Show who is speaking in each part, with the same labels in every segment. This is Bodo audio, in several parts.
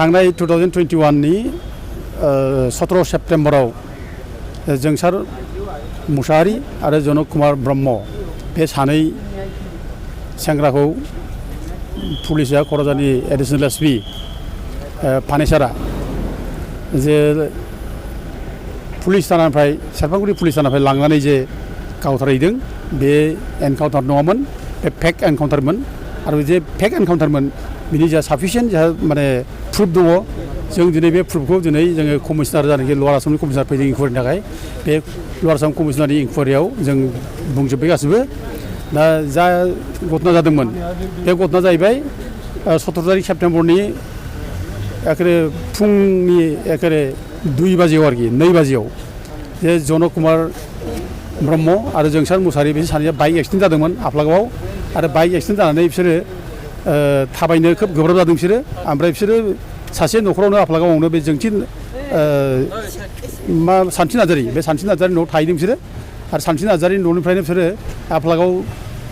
Speaker 1: थांनाय 2021नि 17 सेप्टेम्बराव जोंसार मुसाहारि आरो जनक कुमार ब्रह्म बे सानै सेंग्राखौ पुलिसा क'क्राझारनि एडिशनेल एसपि फानेसारा जे पुलिस थानानिफ्राय सेरफांगुरि पुलिस थानानिफ्राय लांनानै जे गावथारहैदों बे एनकाउन्टार नङामोन बे फेक एनकाउन्टारमोन आरो जे फेक एनकाउन्टारमोन बिनि जा साफिसियेन्ट जा माने प्रुफ दङ जों दिनै बे प्रुफखौ दिनै जोङो कमिसनार जानाखि लवार आसामनि कमिसनार फैदों इनकुवारिनि थाखाय बे लवार आसाम कमिसनारनि इनकुवारियाव जों बुंजोब्बाय गासिबो दा जा घटना जादोंमोन बे घटना जाहैबाय 17 तारिख सेप्टेम्बरनि एखेबारे फुंनि एखेबारे 2 बाजियाव आरोखि 2 बाजियाव जे जनक कुमार ब्रह्म आरो जोंसार मुसाहारि बिसोर सानैया बाइक एक्सिडेन्ट जादोंमोन आफलागाव आरो बाइक एक्सिडेन्ट जानानै बिसोरो थाबायनो खोब गोब्राब जादों बिसोरो ओमफ्राय बिसोरो सासे न'खरावनो आफलागावआवनो बे जोंथि सान्थि नार्जारि बे सान्थि नार्जारिनि न'आव थाहैदों बिसोरो आरो सान्थि नार्जारिनि न'निफ्रायनो बिसोरो आफलागाव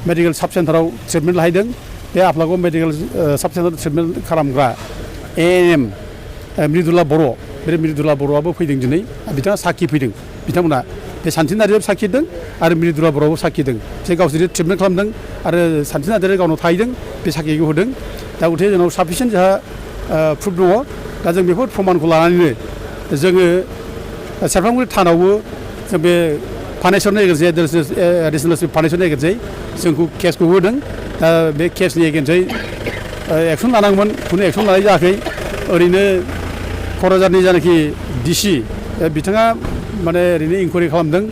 Speaker 1: मेडिकेल साब सेन्टाराव ट्रिटमेन्ट लाहैदों बे आफलागाव मेडिकेल साब सेन्टाराव ट्रिटमेन्ट खालामग्रा एएनएम मृदुला बर' बे मृदुला बर'आबो फैदों दिनै बिथाङा साखि फैदों बिथांमोना बे सान्थि नार्जारियाबो साखि होदों आरो मृदुला बर'आबो साखि होदों जे गावसोर ट्रिटमेन्ट खालामदों आरो सान्थि नार्जारि गावनाव थाहैदों बे साखिखौ होदों दा गथे जोंनाव साफिसियेन्ट जोंहा प्रुफ दङ दा जों बेफोर प्रमानखौ लानानैनो जोङो सेरफांगुरि थानावबो जों बे फानेसरनि एगेन्सै एडिशनेल एसपि फानेसरनि एगेन्सै जोंखौ केसखौ होदों दा बे केसनि एगेन्सै एक्सन लानांगौमोन खुनु एक्सन लानाय जायाखै ओरैनो क'क्राझारनि जानाखि डिसि बिथाङा माने ओरैनो इनकुवारि खालामदों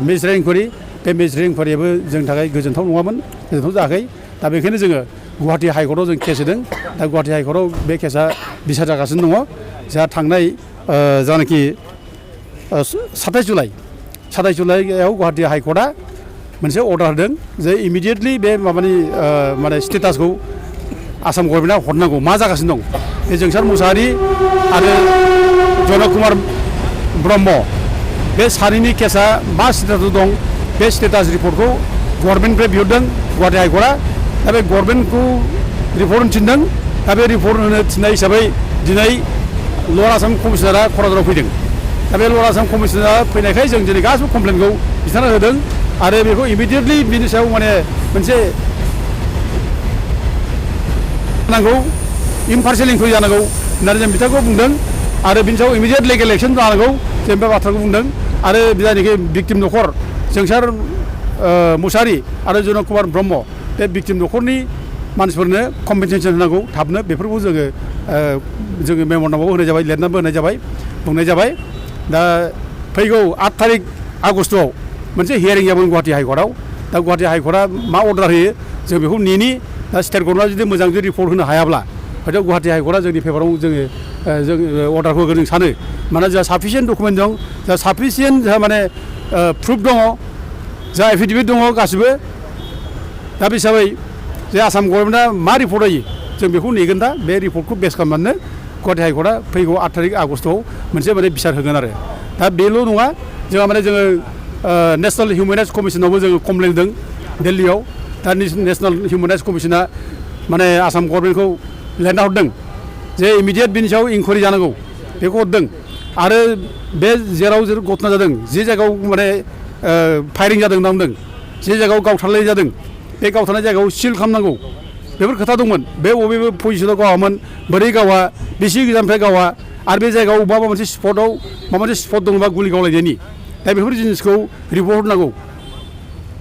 Speaker 1: मेजिस्ट्रेट इनकुवारि बे मेजिस्ट्रेट इनकुवारियाबो जोंनि थाखाय गोजोनथाव नङामोन गोजोनथाव जायाखै दा बेखायनो जोङो गुवाहाटि हाइकर्टआव जों केस होदों दा गुवाहाटि हाइकर्टआव बे केसा बिसार जागासिनो दङ जोंहा थांनाय जानाखि 27 जुलाइआव गुवाहाटि हाइकर्टआ मोनसे अर्डार होदों जे इमिडियेटलि बे माबानि माने स्टेटासखौ आसाम गभर्नमेन्टआ हरनांगौ मा जागासिनो दं बे जोंसार मुसाहारि आरो जनक कुमार ब्रह्म बे सानैनि केसा मा स्टेटासआव दं बे स्टेटास रिपर्टखौ गभर्नमेन्टनिफ्राय बिहरदों गुवाहाटि हाइकर्टआ दा बे गभर्नमेन्टखौ रिपर्ट होनो थिनदों दा बे रिपर्ट होनो थिननाय हिसाबै दिनै लवार आसाम कमिसनारा क'क्राझाराव फैदों दा बे लवार आसाम कमिसनारा फैनायखाय जों दिनै गासिबो कमप्लेनखौ बिथांनो होदों आरो बेखौ इमिडियेटलि बिनि सायाव माने मोनसे नांगौ इम्पार्शियेल इनकुवारि जानांगौ होननानै जों बिथांखौ बुंदों आरो बिनि सायाव इमिडियेट लिगेल एक्सन जानांगौ जों बे बाथ्राखौ बुंदों आरो जायनाखि भिक्टिम न'खर जोंसार मुसाहारि आरो जनक कुमार ब्रह्म बे भिक्टिम न'खरनि मानसिफोरनो कम्पेनसेसन होनांगौ थाबनो बेफोरखौ जोङो मेम'रेन्डामाव होनाय जाबाय लिरनानैबो होनाय जाबाय बुंनाय जाबाय दा फैगौ 8 तारिख आगस्टआव मोनसे हियारिं जागोन गुवाहाटि हाइकर्टआव दा गुवाहाटि हाइकर्टआ मा अर्डार होयो जों बेखौ नेनि दा स्टेट गभर्नमेन्टआ जुदि मोजां जुदि रिपर्ट होनो हायाब्ला हयथ' गुवाहाटि हाइकर्टआ जोंनि फेभाराव जोङो अर्डारखौ होगोन जों सानो मानोना जोंहा साफिसियेन्ट डकुमेन्ट दं जोंहा साफिसियेन्ट जोंहा माने प्रुफ दङ जोंहा एफिडेभिट दङ गासिबो दा बे हिसाबै जे आसाम गभर्नमेन्टआ मा रिपर्ट होयो जों बेखौ नेगोन दा बे रिपर्टखौ बेस खालामनानै गुवाहाटि हाइकर्टआ फैगौ 8 तारिख आगस्टआव मोनसे माने बिसार होगोन आरो दा बेल' नङा जोंहा माने जोङो नेसनेल हिउमेन राइट्स कमिसनावबो जोङो कमप्लेन होदों दिल्लीयाव दा नेसनेल हिउमेन राइट्स कमिसना माने आसाम गभर्नमेन्टखौ लिरना हरदों जे इमिडियेट बिनि सायाव इनकुवारि जानांगौ बेखौ हरदों आरो बे जेराव घटना जादों जे जायगायाव माने फायारिं जादों होनना बुंदों जे जायगायाव गावथारनाय जादों बे गावथारनाय जायगायाव सिल खालामनांगौ बेफोर खोथा दंमोन बे बबे पजिसनाव गावामोन बोरै गावा बेसे गोजाननिफ्राय गावा आरो बे जायगायाव माबा मोनसे स्पटआव माबा मोनसे स्पट दंबा गुलि गावलायनायनि दा बेफोर जिनिसखौ रिपर्ट होनांगौ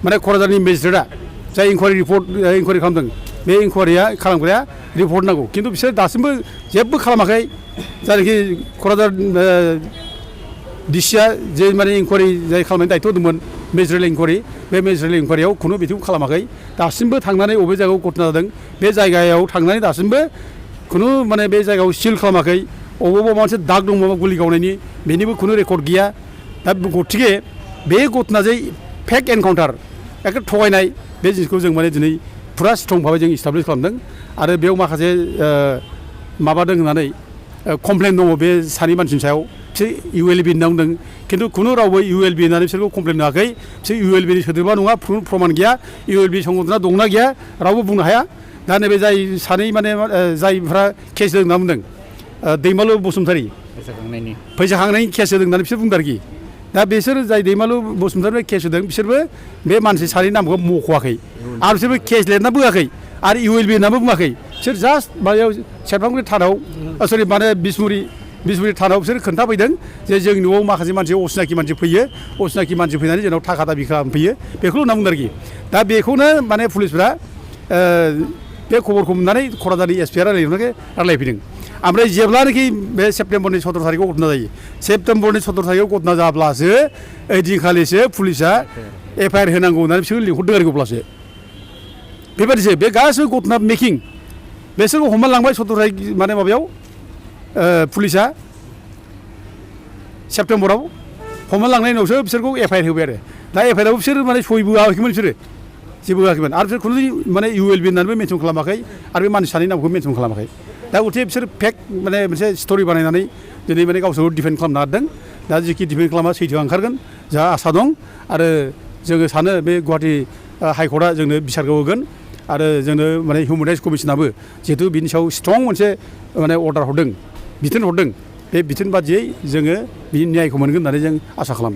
Speaker 1: माने क'क्राझारनि मेजिस्ट्रेटआ जाय इनकुवारि खालामदों बे इनकुवारिया खालामग्राया रिपर्ट नांगौ खिन्थु बिसोर दासिमबो जेबो खालामाखै जायनाखि क'क्राझार डिसिआ जे माने इनकुवारि जाय खालामनायनि दायित्व दंमोन मेजिस्ट्रेट इनकुवारि बे मेजिस्ट्रेट इनकुवारियाव खुनु बिथिंखौ खालामाखै दासिमबो थांनानै बबे जायगायाव घटना जादों बे जायगायाव थांनानै दासिमबो खुनु माने बे जायगायाव सिल खालामाखै अबावबा मोनसे दाग दं माबा गुलि गावनायनि बेनिबो खुनु रेकर्ड गैया दा गथिखे बे घटना जे फेक एनकाउन्टार एखे थगायनाय बे जिनिसखौ जों माने दिनै फुरा स्ट्रं भाबै जों इस्टाब्लिश खालामदों आरो बेयाव माखासे माबादों होननानै कमप्लेन दङ बे सानै मानसिनि सायाव बिसोर ULB होनना बुंदों खिन्थु खुनु रावबो ULB होननानै बिसोरखौ कमप्लेन होआखै बिसोर ULB नि सोद्रोमा नङा प्रमान गैया ULB संगठना दंना गैया रावबो बुंनो हाया दा नैबे जाय सानै माने जायफ्रा केस होदों होनना बुंदों दैमालु बसुमतारी फैसा खांनायनि केस होदों होननानै बिसोर बुंदों आरोखि दा बिसोर जाय दैमालु बसुमतारी केस होदों बिसोरबो बे मानसि सानै नामखौ मख'वाखै आरो बिसोरबो केस लिरना बुङाखै आरो ULB होननाबो बुङाखै बिसोर जास्ट माबायाव सेरफांगुरि थानाव सरि माने बिसमुरि थानाव बिसोर खोन्थाफैदों जे जोंनि न'आव माखासे मानसि असिनाखि मानसि फैयो असिनाखि मानसि फैनानै जोंनाव थाखा दाबि खालामफैयो बेखौल' होनना बुंदों आरोखि दा बेखौनो माने पुलिसफ्रा बे खबरखौ मोननानै क'क्राझारनि SPआ रायलायफैदों ओमफ्राय जेब्लानाखि बे सेप्तेम्बरनि 17 थारिखआव घटना जायो सेप्तेम्बरनि 17 थारिखआव घटना जाब्लासो ओइदिनखालिसो पुलिसआ FIR होनांगौ होननानै बिसोर लिंहरदों आरोखि अब्लासो बेबायदिसो बे गासैबो घटना मेकिं बेसोरखौ हमना लांबाय 17 थारिख माने माबायाव पुलिसआ सेप्तेम्बराव हमना लांनायनि उनावसो बिसोरखौ FIR होबाय आरो दा FIR आव बिसोर माने सहिबो होआखैमोन बिसोरो जेबो होआखैमोन आरो बिसोर खुनु माने ULB होननानैबो मेनसन खालामाखै आरो बे मानसि सानै नामखौ मेनसन खालामाखै दा गथे बिसोर फेक माने मोनसे स्ट'रि बानायनानै दिनै माने गावसोरखौ डिफेन्ड खालामनो नागिरदों दा जेखि डिफेन्ड खालामा सैथोआ ओंखारगोन जोंहा आसा दं आरो जोङो सानो बे गुवाहाटि हाइकर्टआ जोंनो बिसारखौ होगोन आरो जोंनो माने हिउमेन राइट्स कमिसनाबो जिहेतु बिनि सायाव स्ट्रं मोनसे माने अर्डार हरदों बिथोन हरदों बे बिथोन बादियै जोङो बिनि न्यायखौ मोनगोन होननानै जों आसा खालामो